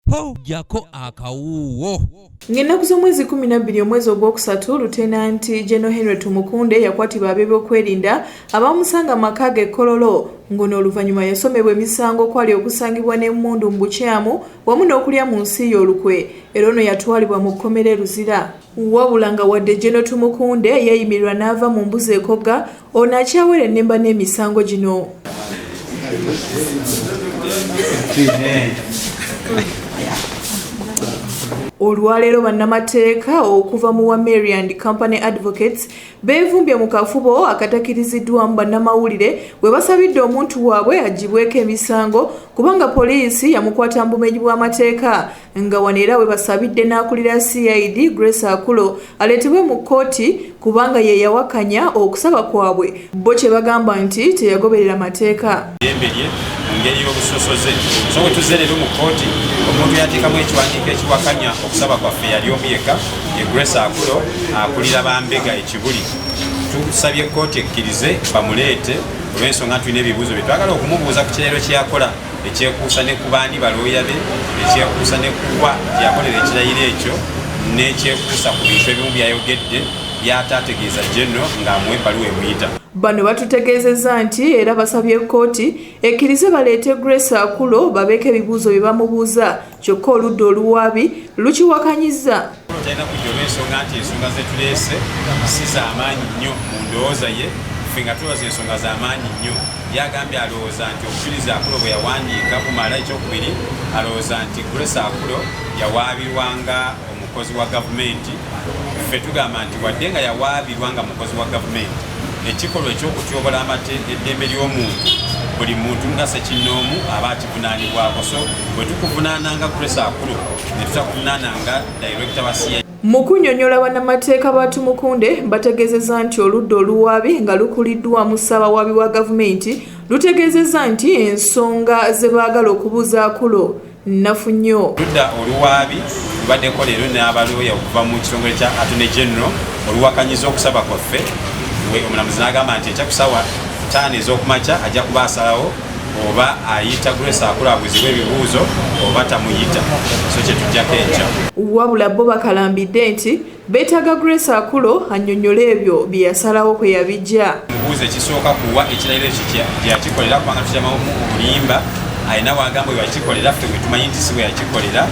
Ho jako akawuuwo. Ng'ennaku z'omwezi 12 omwezi ogwokusatu, Lutenanti General Henry Tumukunde yakwatibwa ab'ebyokwerinda abamusanga mu maka ge Kololo, ng'ono oluvannyuma yasomebwa emisango okwali okusangibwa n'emmundu mu bukyamu wamu n'okulya mu nsi ye olukwe, era ono yatwalibwa mu kkomera e Luzira. Wabula nga wadde General Tumukunde yeeyimirirwa n'ava mu mbuzi ekogga, ono akyawerennemba n'emisango gino. Olwaleero bannamateeka okuva mu Wameri and Company Advocates beevumbye mu kafubo akatakiriziddwamu bannamawulire bwe basabidde omuntu waabwe aggyibweko emisango kubanga poliisi yamukwata mu bumenyi bw'amateeka, nga wano era we basabidde n'akulira CID Grace Akulo aleetebwe mu kkooti kubanga ye yawakanya okusaba kwabwe bo kye bagamba nti teyagoberera mateeka. Eddembe lye mu ngeri y'obusosoze. So bwe tuzze leero mu kkooti, omuntu yateekamu ekiwandiiko ekiwakanya okusaba kwaffe yali omu yekka, ye Grace Akulo akulira bambega e Kibuli. Tusabye kkooti ekkirize bamuleete olw'ensonga tulina ebibuuzo bye twagala okumubuuza ku kirayiro kye yakola ekyekuusa ne ku baani balooya be, ekyekuusa ne kuwa gye yakolera ekirayiro ekyo, n'ekyekuusa ku bintu ebimu byayogedde by'ataategeeza General ng'amuwa ebbaluwa emuyita. Bano batutegeezezza nti era basabye kkooti ekkirize baleete Grace Akulo babeeko ebibuuzo bye bamubuuza, kyokka oludda oluwaabi lukiwakanyizza. Talina kujja olw'ensonga nti ensonga ze tuleese si z'amaanyi nnyo mu ndowooza ye, ffe nga tulowooza ensonga z'amaanyi nnyo. Ye agambye alowooza nti obujulizi Akulo bwe yawandiika bumala. Ekyokubiri, alowooza nti Grace Akulo yawaabirwa nga omukozi wa gavumenti. Ffe tugamba nti wadde nga yawaabirwa nga mukozi wa gavumenti, ekikolwa eky'okutyobola eddembe ly'omuntu buli muntu nga ssekinnoomu aba akivunaanibwako. So bwe tukuvunaana nga Grace Akulo ne tutakuvunaana nga director wa CID. Mu kunnyonnyola bannamateeka ba Tumukunde bategeezezza nti oludda oluwaabi nga lukuliddwamu ssaabawaabi wa gavumenti lutegeezezza nti ensonga ze baagala okubuuza Akulo nnafu nnyo. Oludda oluwaabi lubaddeko leero n'abalooya okuva mu kitongole kya Attorney General oluwakanyiza okusaba kwaffe. Omulamuzi n'agamba nti enkya ku ssaawa 5 ez'okumakya ajja kuba asalawo oba ayita Grace Akulo abuuzibwe ebibuuzo oba tamuyita, so kye tujjako enkya. Wabula bo bakalambidde nti beetaaga Grace Akulo annyonnyole ebyo bye yasalawo kwe yabijja. Mubuuze ekisooka kuwa ekirayiro ekyo gye yakikolera, kubanga tukyamamu obulimba. Alina w'agamba bwe yakikolera, ffe bwe tumanyi nti si bwe yakikolera.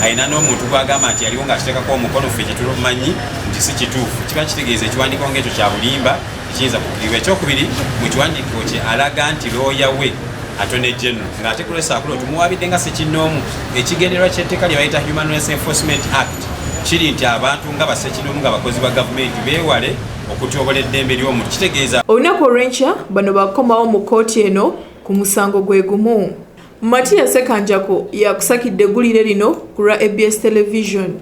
Alina n'omuntu gw'agamba nti yaliwo ng'akiteekako omukono, ffe kye tumanyi nti si kituufu. Kiba kitegeeza ekiwandiiko ng'ekyo kya bulimba, ekiyinza kukkirizibwa. Ekyokubiri, mu kiwandiiko kye alaga nti looya we Attorney General, ng'ate Grace Akulo tumuwaabidde nga ssekinnoomu. Ekigendererwa ky'etteeka lye bayita Human Rights Enforcement Act kiri nti abantu nga bassekinnoomu nga bakozi ba gavumenti beewale okutyobola eddembe ly'omuntu. Kitegeeza olunaku olw'enkya bano bakomawo mu kkooti eno ku musango gwe gumu. Matia Sekanjako yakusakidde eggulire lino ku lwa ABS Television.